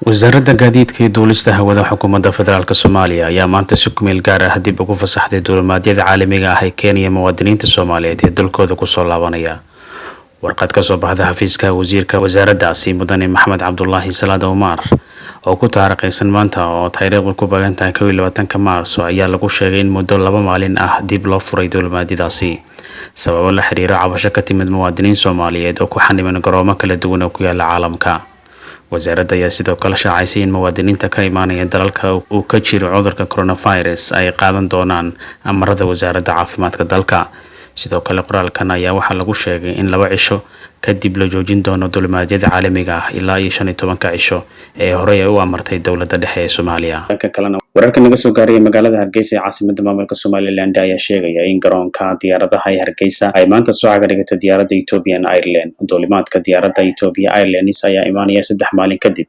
Wasaaradda Gaadiidka iyo Duulista Hawada Xukuumadda Federaalk Soomaaliya ayaa maanta si kumeel gaar ah dib ugu fasaxday duulimaadyada caalamiga ah ee keenaya muwaadiniinta Soomaaliyeed ee dalkooda kusoo laabanaya. Warqad ka soo baxda xafiiska wasiirka wasaaraddaasi, Mudane Maxamed Cabdulaahi Salaad Omar, oo ku taariikhaysan maanta oo taariikhdu ku beegan tahay 21-ka Maarso, ayaa lagu sheegay in muddo 2 maalin ah dib loo furay duulimaadyadaasi sababo la xiriira cabasho ka timid muwaadiniin Soomaaliyeed oo ku xaniban garoomo kala duwan oo ku yaala caalamka. Wasaaradda ayaa sidoo kale shaacaysay in muwaadiniinta ka imaanaya dalalka uu ka jiro cudurka coronavirus ay qaadan doonaan amarada wasaaradda caafimaadka dalka. Sidoo kale qoraalkan ayaa waxaa lagu sheegay in 2 cisho kadib la joojin doono duulimaadyada caalamiga ah ilaa iyo 15-ka cisho ee horey ay u amartay dowladda dhexe ee Soomaaliya. Dhanka kalena, wararka naga soo gaaraya magaalada Hargeysa ee caasimada maamulka Somaliland ayaa sheegaya in garoonka diyaaradaha ee Hargeysa ay maanta soo caga dhigatay diyaaradda Ethiopian Airline. Duulimaadka diyaaradda Ethiopia Airlines ayaa imaanaya 3 maalin kadib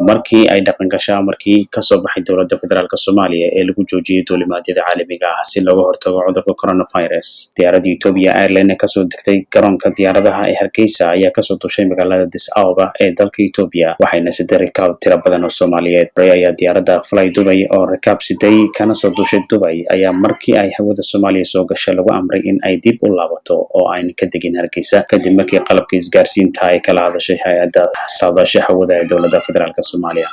markii ay dhaqan gasho amarkii kasoo baxay dowladda federaalk Soomaaliya ee lagu joojiyey duulimaadyada caalamiga ah si looga hortago cudurka coronavirus. Diyaaradda Ethiopia Airline ee kasoo degtay garoonka diyaaradaha ee Hargeysa ayaa kasoo dushay magaalada Addis Ababa ee dalka Ethiopia, waxayna siday rakaab tiro badan oo Soomaaliyeed. Horey ayaa diyaaradda Fly Dubai oo rakaab siday kana soo dushay Dubai ayaa markii ay hawada Soomaaliya soo gashay lagu amray in ay dib u laabato oo ayna ka degin Hargeysa, kadib markii qalabka isgaarsiinta ay kala hadashay hay-adda saadaasha hawada ee dowladda federaalk Soomaaliya.